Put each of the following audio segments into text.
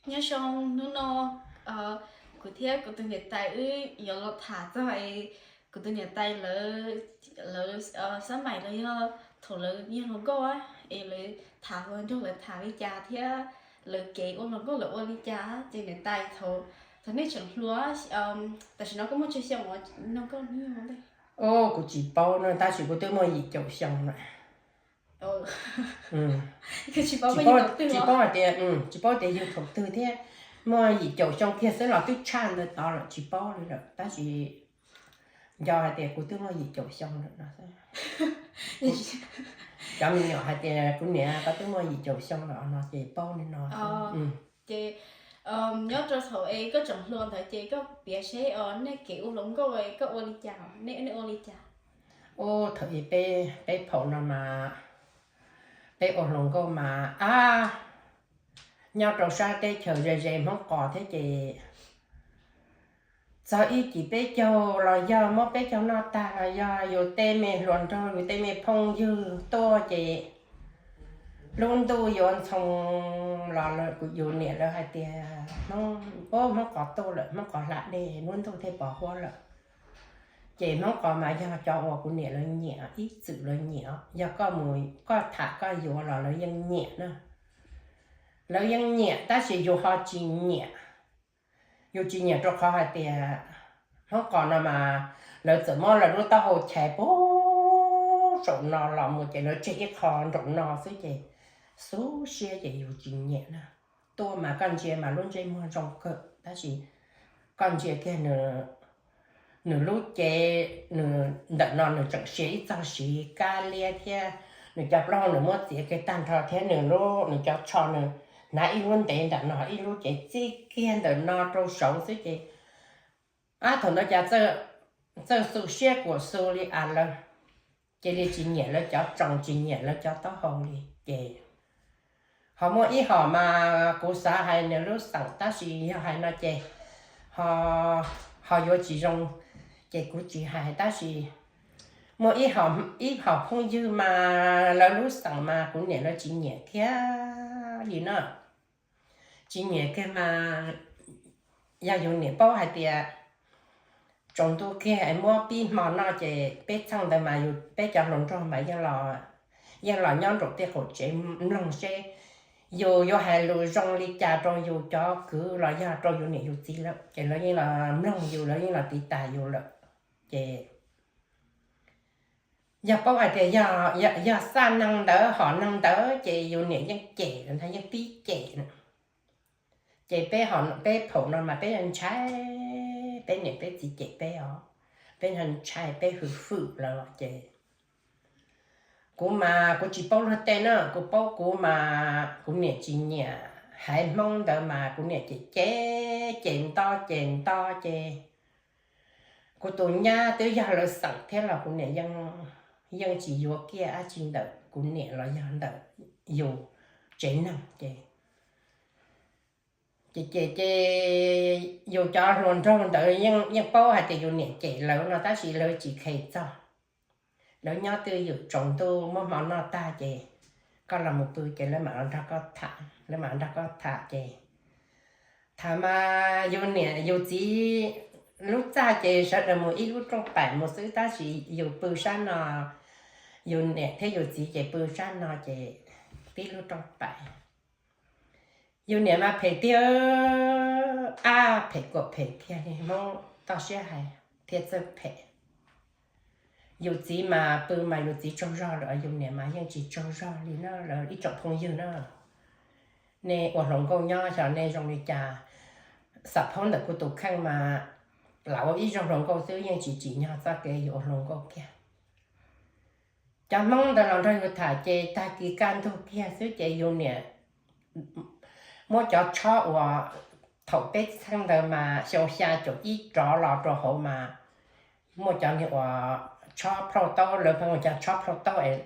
Nyob zoo, hnub no kuv thiab kuv tus niam tais wb yuav los tham txog kuv tus niam tais lawv, lawv xab maim los yog thaum lawv yog hluas nkauj es lawv tham hluas nraug lawv tham li cas thiab lawv kev ua hluas nkauj lawv ua li cas. Ces niam tais, thaum nej tseem hluas, tam sim no koj muaj tsawg xyoo os? Nug koj hnub nyoog ntej. Kuv tsis paub no tab sis kuv twb muaj yim caum xyoo lawm. Tsis paub hais tias, tsis paub tias yug thaum twg thiab, muaj yim caum xyoo kiag xwb los twb tshaj ntawd tod lawm tsis paub li lawm tab sis nco hais tias kuv twb muaj yim caum xyoo lawm no xwb. Cov me nyuam hais tias kuv niam koj twb muaj yim caum xyoo lawm no ces paub li no. Ces nyob rau thaum es koj tseem hluas ntawd ces koj piav seb nej kev ua hluas nkauj koj ua li cas, nej ua li cas? Ub, thaum ub peb phaum no mas peb ua hluas nkauj mas ab, nyob rau sab teb chaws ze ze Hmoob Qos thiab ces txog ib cim peb caug los yog muab peb caug noj tag los yog yus tej me hluas nraug yus tej me phooj ywg tuaj ces lub ntuj yuav ntxhoo los yus niam lawv hais tias Hmoob Qos tuaj lawm, Hmoob Qos hla dej, lub ntuj thiaj pos huab lawm. Ces Hmoob Qos mas yog cov uas kuv niam lawv nyiam, ib txwm lawv nyiam, yog koj mus koj tham koj yuav los lawv yeej nyiam na. Lawv yeej nyiam tab sis yus ho tsis nyiam. Yus tsis nyiam rau qhov hais tias Hmoob Qos no mas lawv txawm muab lawv lub taub hau chais puag saum no los mus ces lawv tseg ib qho nraum no xwb ces xub siab ces yus tsis nyiam na. Tuaj mas koj ntsia mas lub ntsej muag zoo kawg tab sis koj ntsia kiag nws lub cev, nws ntawm no nws tseem sia ib txog siv kab liab thiab nws cov plaub hau nws muab txiav kiag tag nrho thiab nws lub, nws cov tsho nws hnav ib lub ntev ntawm no ib lub ces txij kiag ntawm no rau saud xwb ces ab thaum ntawd cas txawj xu siab kuam xu li as lawm. Cia li tsis nyiam lawv cov tsoos tsis nyiam lawv cov taub hau li ces ho muaj ib hom mas kuv xav hais nws lub xeem tab sis yog hais no ces ho yuav tsis zoo ces kuv tsis hais tab sis muaj ib hom phooj ywg mas lawv lub xeem mas kuv niam lawv tsis nyiam kiag li na. Tsis nyiam kiag mas yog yus niam paub hais tias tsaus ntuj kiag es muab pib hmo noj ces peb txheej ntawd mas yus peb cov hluas nraug mas yeej los nyob nraum tej qaum tsev mloog seb yus yuav hais lus zoo li cas rau yus cov kwv los yog rau yus niam yus txiv lawm ces lawv yeej los mloog yus, lawv yeej los tiv tas yus lawm. Ces yog paub hais tias yog xaj neeg ntawd hom neeg ntawd ces yus niam yeej cem lawm ntag, yeej pib cem na. Ces peb, peb phaum no mas peb ntshai peb niam peb txiv cem peb os, peb ntshai peb hwm hwm lawv los ces kuv mas kuv tsis paub luag tej na, kuv paub kuv mas kuv niam tsis nyiam haiv Hmoob ntawd mas kuv niam cem cem ces nto ces nto ces kuv tus nyab twb yog lawv xeem thiab los kuv niam yeej tsis yuav kiag dab tsi ntawm kuv niam los yog ntawm yus tsev neeg ces ces ces ces yus cov hluas nraug ntawd yeej paub hais tias yus niam cem lawv no tab sis lawv tsis kheev txog. Lawv nyob twj ywm tsaus ntuj muab hmo noj tag ces koj los mus pw ces lawv mam los nrog koj tham, lawv mam los nrog koj tham ces tham mas yus niam yus txiv lub txaj ces sawv daws mus ib lub rooj pam mus xwb tab sis yus pw sab no, yus niam thiab yus txiv ces pw sab no ces tib lub rooj pam. Yus niam mas phem tiag, ab phem kuam phem kiag li Hmoob toj siab hais thiaj txawj phem. Yus txiv mas pw mas yus txiv tsaug zog lawm, yus niam mas yeej tsis tsaug zog li na. Lawv ib tsoom phooj ywg na, nej ua hluas nkauj nyob xyov nej zoo li cas, xam phob ntawm kuv tus kheej mas lam ua ib zaug hluas nkauj xwb yeej tsis tsim nyog txoj kev yus ua hluas nkauj kiag. Cov Hmoob ntawd los nrog yus tham ces tag kis kaj ntug kiag xwb ces yus niam muab cov tshob uas thaum peb txheej ntawd mas xyoo xya caum ib rov los rau hauv mas muaj cov niag uas tshob plhauj taub, lawv pheej ua cov tshob plhauj taub es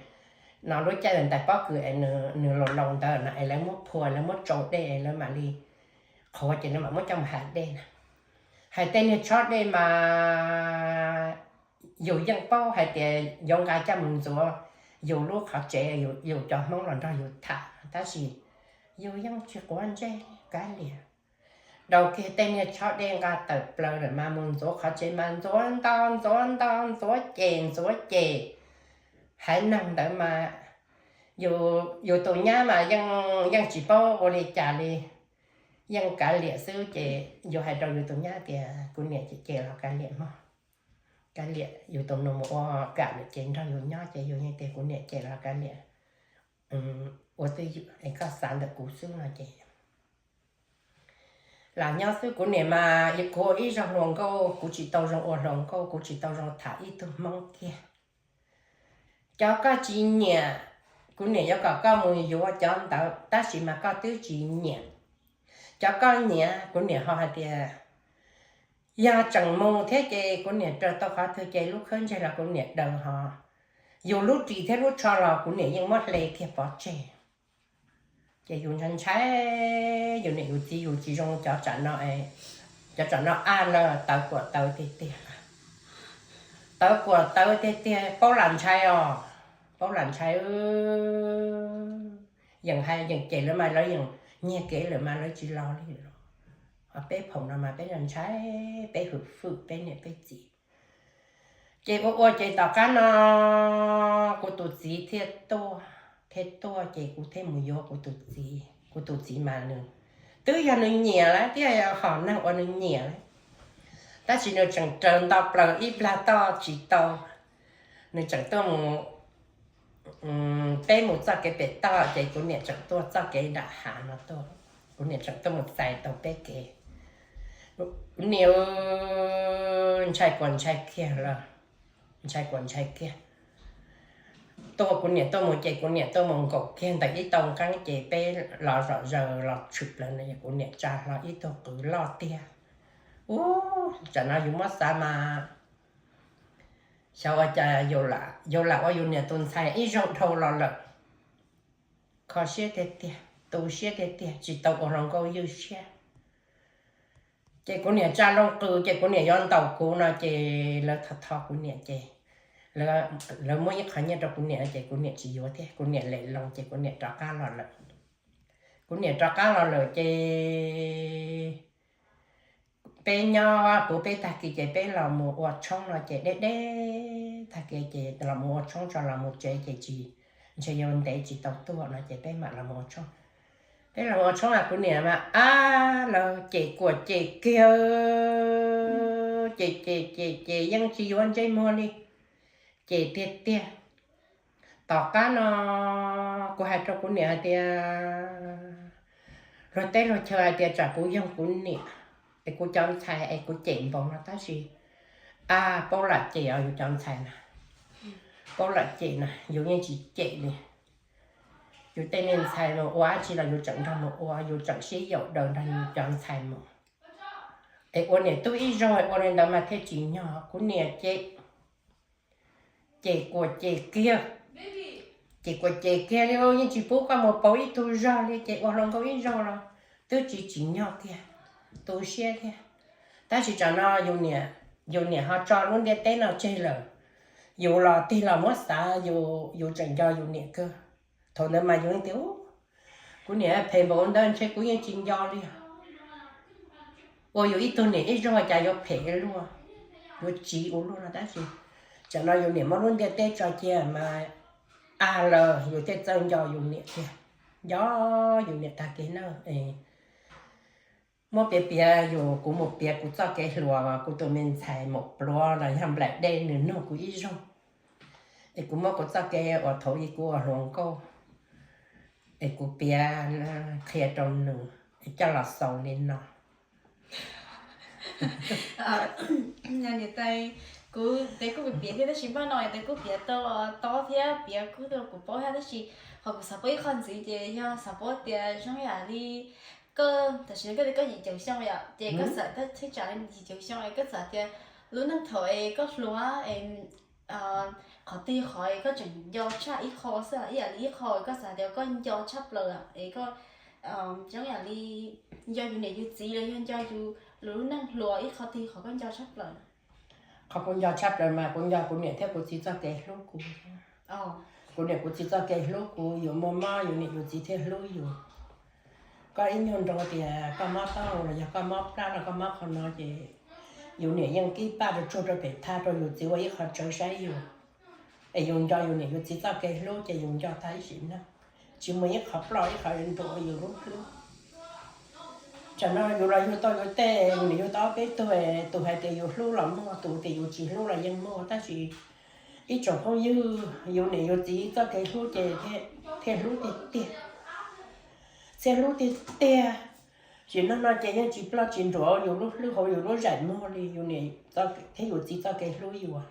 no lub caij ntais pob kws es nws laus laus ntawd no es lawv muab phua lawv muab tsau dej es lawv mam li qhuav ces lawv mam muab coj mus hais dej na. Hais tej niag tshob dej mas yus yeej paub hais tias yuav nqa coj mus ntxuav yus lub qhov tsev, yus cov Hmoob los nrog yus tham tab sis yus yeej tsis quav ntsej kav liam. rau kiag tej niag tshob dej nqa tawm plaws lawm mas mus ntxuav qhov tsev mas ntxuav nto ntxuav nto ntxuav ces ntxuav ces. Haiv neeg ntawd mas yus tus nyab mas yeej tsis paub ua li cas li, yeej kav liam xwb ces yus hais rau yus tus nyab tias kuv niam ces cem los kav liam mog, kav liam, yus tus nus mus ua kam lawm ces nrog yus nyob ces yus yeej tias kuv niam cem los kav liam, ua twj ywm es koj xav ntawm kuv xwb no ces lam nyob xwb. Kuv niam mas kuv ua ib zaug hluas nkauj kuv tsis tau zoo ua hluas nkauj, kuv tsis tau zoo tham ib tug Hmoob kiag. Cov koj tsis nyiam, kuv niam yuav kom koj mus yuav cov ntawd tab sis mas koj twb tsis nyiam. Cov koj nyiam kuv niam ho hais tias yog tseem mus thiab ces kuv niam raws tau qhov twg ces lub khawb ntseg los kuv niam daws ho, yus lub ris thiab lub tsho los kuv niam yeej muab hle kiag pov tseg. Ces yus ntshai ntshai, yus niam yus txiv yus tsis zoo cov tsam no, cov tsam no a lawm tawv kuam tawv tiag tiag, tawv kuam tawv tiag tiag, paub lam ntshai os, paub lam ntshai. Yeem hais yeem cem lawv mas lawv yeem nyiag kev lawm mas lawv tsis los li los. Peb phaum no mas peb ntshai, peb hwm fwm peb niam peb txiv. Ces ua ua ces tom qab no kuv tus txiv thiaj tuaj, thiaj tuaj ces kuv thiaj mus yuav kuv tus txiv. Kuv tus txiv mas nws twb yog nws nyiam lawm thiab, hom neeg uas nws nyiam lawm, tab sis nws tseem raws nto plaws ib plag toj tsis tau. Nws tseem tuaj mus, peb mus txoj kev pem toj ces kuv niam tseem tuaj txoj kev nram hav no tuaj, kuv niam tseem tuaj mus txais tau peb kev. Kuv niam ntshai kuas ntshai kiag lawm, ntshai kuas ntshai kiag. Tuaj kuv niam tuaj mus ces kuv niam tuaj mus nkaum kiag ntawm ib tau nqeeb ces peb los zom zaws los tshwm plaws no, kuv niam tsa hlo ib tug qws loj tiag. Ub, tsam no yus muab xav mas xyov ua cas yus lam ua yus niam tus ntxhais ib zaug dhau los lawm. Kho siab tiag tiag, tu siab tiag tiag, tsis tau ua hluas nkauj ywj siab. Ces kuv niam tsa loo qws ces kuv niam yuav ntaus kuv no ces lawv thov thov kuv niam ces lawv muab ib qho nyiaj rau kuv niam ces kuv niam tsis yuav thiab, kuv niam lem loo ces kuv niam rov qab los lawm. Kuv niam rov qab los lawm ces peb nyob puv peb tag kis ces peb los mus ua tshoob no ces deb deb tag kis ces los mus ua tshoob tso los mus tsev ces tsis, ntshe yuav ntev tsis tau tuaj no ces peb mam los mus ua tshoob. Peb los mus ua tshoob mas kuv niam mas ab lawv cem kuam cem kiag, ces ces ces ces yeej tsis yuav ntsej muag li, ces tiag tiag. Tom qab no kuv hais rau kuv niam hais tias, luag teb luag chaw hais tias tsam kuv yoog kuv niam es kuv cov ntxhais es kuv cem npaum no tab sis, a, paub lam cem os yus cov ntxhais na, paub lam cem na yus yeej tsis cem li. Yus tej me ntxhais mus ua dab tsi los yus tseem nrog mus ua, yus tseem sib yaum daws nrog yus cov ntxhais mus. Es ua niam tub ib zaug ua li ntawd mas thiaj tsim nyog. Kuv niam ces ces kuam ces kiag, ces kuam ces kiag li, yeej tsis pub koj mus pauv ib tug zog li, ces ua hluas nkauj ib zaug los twb tsis tsim nyog kiag, tu siab thiab. Tab sis tsam no yus niam ho tso lub ntiaj teb no tseg lawm, yus los tig los muab xav, yus tseem nco yus niam kawg. Thaum ntawd mas yus tias, kuv niam phem npaum ntawd ntshe kuv yeej tsis nco li. Ua yus ib tug niam ib zaug cas yuav phem luaj, yuav tsiv ua luaj no tab sis tsam no yus niam muab lub ntiaj teb tso cia mas, a, lawm yus thiaj txawj nco yus niam tiag, nco yus niam tag kev na. Muab piav piav yus, kuv mus piav kuv txoj kev hluas, kuv tus me ntxhais mus pluav los yog nplaim dej nws nug kuv ib zaug, es kuv muab kuv txoj kev uas thaum ub kuv ua hluas nkauj es kuv piav qhia rau nws es coj los xaus li no. Niam tais, kuv tes kuj piav thiab tab sis npaj no tes kuj piav tau tob thiab piav kuj tau kuv paub thiab tab sis qhov kuv xav paub ib qho ntxiv ces yog xav paub tias zoo yam li koj tam sim no koj tias koj yim caum xyoo yom, ces koj xav thaij tsam yim caum xyoo es koj xav tias lub neej thaum es koj hluas es qhov twg qhov es koj tseem nco tshaj ib qho xwb, ib yam li ib qho koj xav tias koj nco tshaj plaws es koj zoo yam li nco yus niam yus txiv los yog nco yus lub neej hluas ib qho twg qhov koj nco tshaj plaws? Qhov kuv nco tshaj plaws mas kuv nco kuv niam thiab kuv txiv txoj kev hlub kuv. Kuv niam kuv txiv txoj kev hlub kuv, yus muaj mob yus niam yus txiv thiaj hlub yus. koj ib nyuag nroo tias koj mob taub hau los yog koj mob plab los koj mob qhov no ces yus niam yeej kib paj rau tsuag rau pem thaj rau yus txiv ua ib qho tsawv saib yus. Es yus nco yus niam yus txiv txoj kev hlub ces yus nco tag ib sim neej, tsis muaj ib qho ploj ib qho nruam yus lub hlwb. Tsam no yus los yug tau yus tej, yus niam yug tau ob peb tug, tus hais tias yus hlub los muaj, tus tias yus tsis hlub los yeej muaj, tab sis ib tsoom phooj ywg, yus niam yus txiv txoj kev hlub ces thiaj hlub tiag tiag, thiaj hlub tiag tiag. Sim neej no ces yeej tsis ploj tsis nruam yus lub hlwb hauv yus lub zaim muag li, yus niam thiab yus txiv txoj kev hlub yus,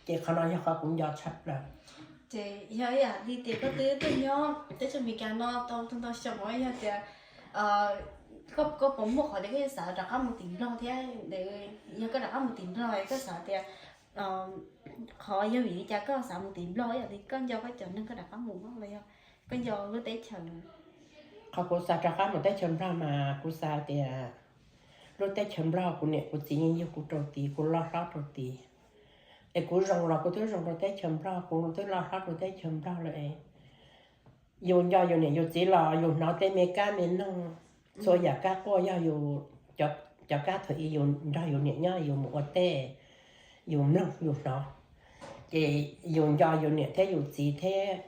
ces qhov no yog qhov kuv nco tshaj plaws. Ces yog ib yam li tias koj twb tuaj nyob teb chaws Amelikas no tau ntau xyoo, yog tias koj puas muaj qhov tias koj yuav xav rov qab mus tim Nplog thiab? Yog koj rov qab mus tim Nplog koj xav tias qhov yog vim li cas koj xav mus tim Nplog, ib yam li koj nco koj cov neeg koj rov qab mus no los yog koj nco lub teb chaws? Qhov kuv xav rov qab mus teb chaws Nplog mas kuv xav tias lub teb chaws Nplog kuv niam kuv txiv yeej yug kuv rau tid, kuv loj hlob rau tid. Es kuv zoo los kuv twb zoo rau teb chaws Nplog, kuv twb loj hlob rau teb chaws Nplog lawm es yus nco yus niam yus txiv los yus hnov tej me kab me noog, txhua yam kab quaj yog yus, cov kab thaum ub yus nrog yus niam nyob yus mus ua teb, yus mloog yus hnov, ces yus nco yus niam thiab yus txiv thiab.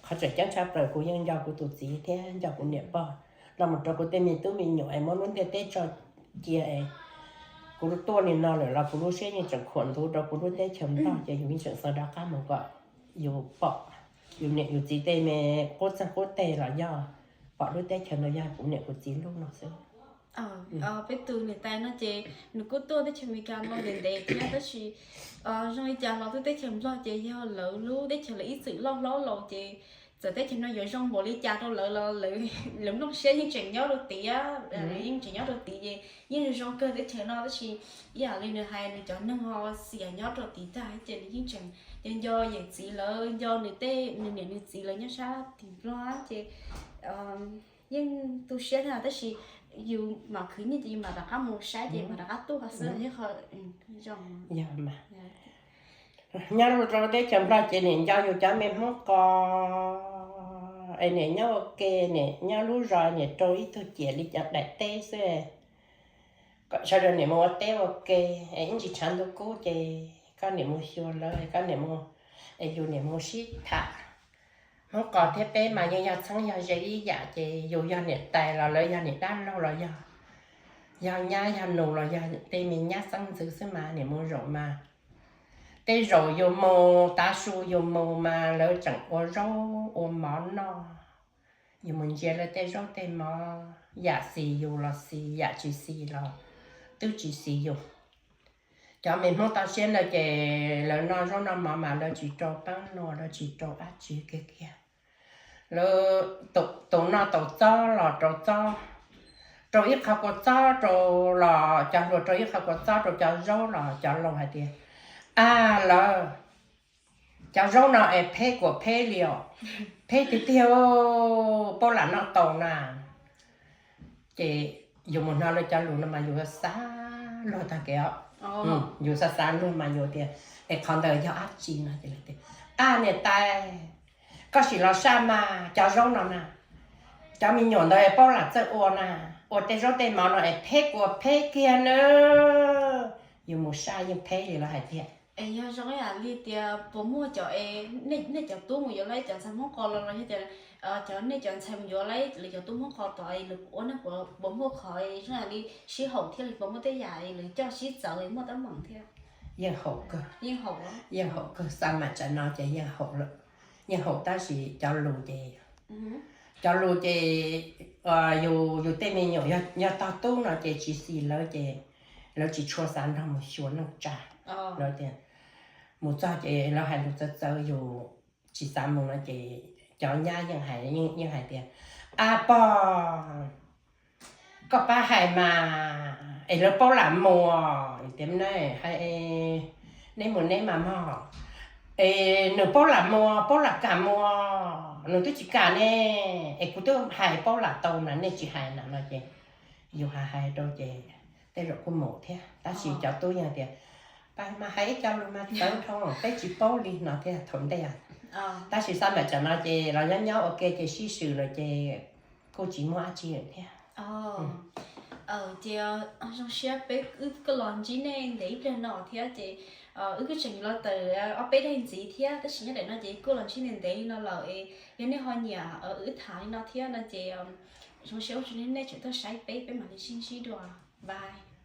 Qhov tseem ceeb tshaj plaws kuv yeej nco kuv tus txiv thiab nco kuv niam pog. Los mus rau kuv tej me tub me nyuam es muab lub ntiaj teb tso cia es kuv tuaj li no lawm los kuv lub siab yeej tseem khuam ntuv rau kuv lub teb chaws Nplog, ces yus yeej tseem xav rov qab mus kom yus pom yus niam yus txiv tej me qub txeeg qub teg los yog pom lub teb chaws no yog kuv niam kuv txiv lub no xwb. Peb tus niam tais no ces nws kuj tuaj teb chaws Amelikas no ntev ntev thiab, tab sis zoo li cas los twb teb chaws Nplog ces yog lawv lub teb chaws lawv ib txwm loj hlob los ces txawm teb chaws no yuav zoo npaum li cas rau lawv los lawv nplooj siab yeej tseem nyob rau tid, yeej tseem nyob rau tid ces yeej zoo kawg teb chaws no, tab sis ib yam li nws hais nws cov neeg ho xiam nyob rau tid tag ces nws yeej tseem nco nco yawm txiv lawv, nco nws tej nws niam nws txiv lawv nyob sab tim Nplog ces yeej tu siab thiab, tab sis yus mam khwv nyiaj ces yus mam rov qab mus saib ces mam rov qab tuaj xwb. Nyob rau teb chaws Nplog ces niam nco yus cov me Hmoob Qos es niam nyob ua ke, niam nyob lub zos niam rau ib tug ciam li cov daim teb xwb. Kom sawv daws niam mus ua teb ua ke es ib ntsis tshav ntuj kub ces koj niam mus xyuas lawv, koj niam mus, es yus niam mus sib tham. Hmoob Qos thiab peb mas yeej yog txheeb yog ze ib yam ces yus yog niam tais los lawv yog niam dab laug los yog, yog nyab yog nus los yog tej me nyab xeeb ntxwv xwb mas niam mus zaum mas tej zaum yus mus tav su yus mus mas lawv tseem ua zaub ua mov noj. Yus mus ntsia lawv tej zaub tej mov, yam xis yus los xis, yam tsis xis los twb tsis xis yus. Cov me Hmoob toj siab ntawd ces lawv noj zaub noj mov mas lawv tsis rau peeb nua, lawv tsis rau dab tsi kiag kiag. Lawv tus noj tau txob los rau txob, rau ib qho kua txob rau, los cov hluas rau ib qho kua txob rau cov zaub los cov laus hais tias, a, lawv, cov zaub no es pheb kuam pheb li os, pheb tiag tiag, paub lam noj tau na. Ces yus mus hnov lawv cov lus no mas yus xav luag tag kev os. Yus xav xav luag mas yus tias, es qhov ntawd yog dab tsi no ces lawv tias, a, niam tais, koj sim los saj mas cov zaub no na, cov me nyuam ntawd paub lam txawj ua na, ua tej zaub tej mov no es pheb kuam pheb kiag na. Yus mus saj yeej pheb li lawv hais tiag. Es yog zoo ib yam li tias puas muaj cov, nej cov tub mus yuav lawv cov ntxhais Hmoob Qos los los yog tias cov nej cov ntxhais mus yuav lawv cov tub Hmoob Qos tom lawv ua neej puas muaj qhov zoo yam li sib haum thiab li puas muaj tej yam lawv coj sib txawv muaj teeb meem thiab? Yeej haum kawg, yeej haum kawg, xa mam tsam no ces yeej haum lawm, yeej haum tab sis cov lus ces, cov lus ces yus tej me nyuam yog tog tub no ces tsis xis lawv ces lawv tsis tshua xav nrog mus xyuas neej tsa. Lawv tias mus txog ces lawv hais lus txawv txawv yus tsis xav mus no ces cov nyab yeej hais, yeej hais tias, a pog, koj pab hais mas es lawv paub lam mus, tias, neb mus neb mas mog, es nws paub lam mus, paub lam kam mus, nws twb tsis kam ne, es kuv twb hais paub lam tau na nej tsis hais na no ces yus hais hais rau ces tej zaum kuj mus thiab tab sis cov tub yeej tias, pab mas hais ib co lus mas txawv dhau peb tsis paub li no thiab thaum ntej. Tab sis xa mam tsam no ces los nyob nyob ua ke ces sib swm lawm ces kuj tsis muaj dab tsi lawm thiab. Ces zoo siab peb wb kuj los ntsib nej ntev ib pliag no thiab ces wb kuj tseem los tawm ob peb daim ntxiv thiab, tab sis nyob daim no ces kuj los ntsib nej ntev li no lawm es yog nej ho nyiam wb tham li no thiab no ces zoo siab ua tsaug nej tseem tuaj saib peb, peb mam li sib ntsib dua. Bye.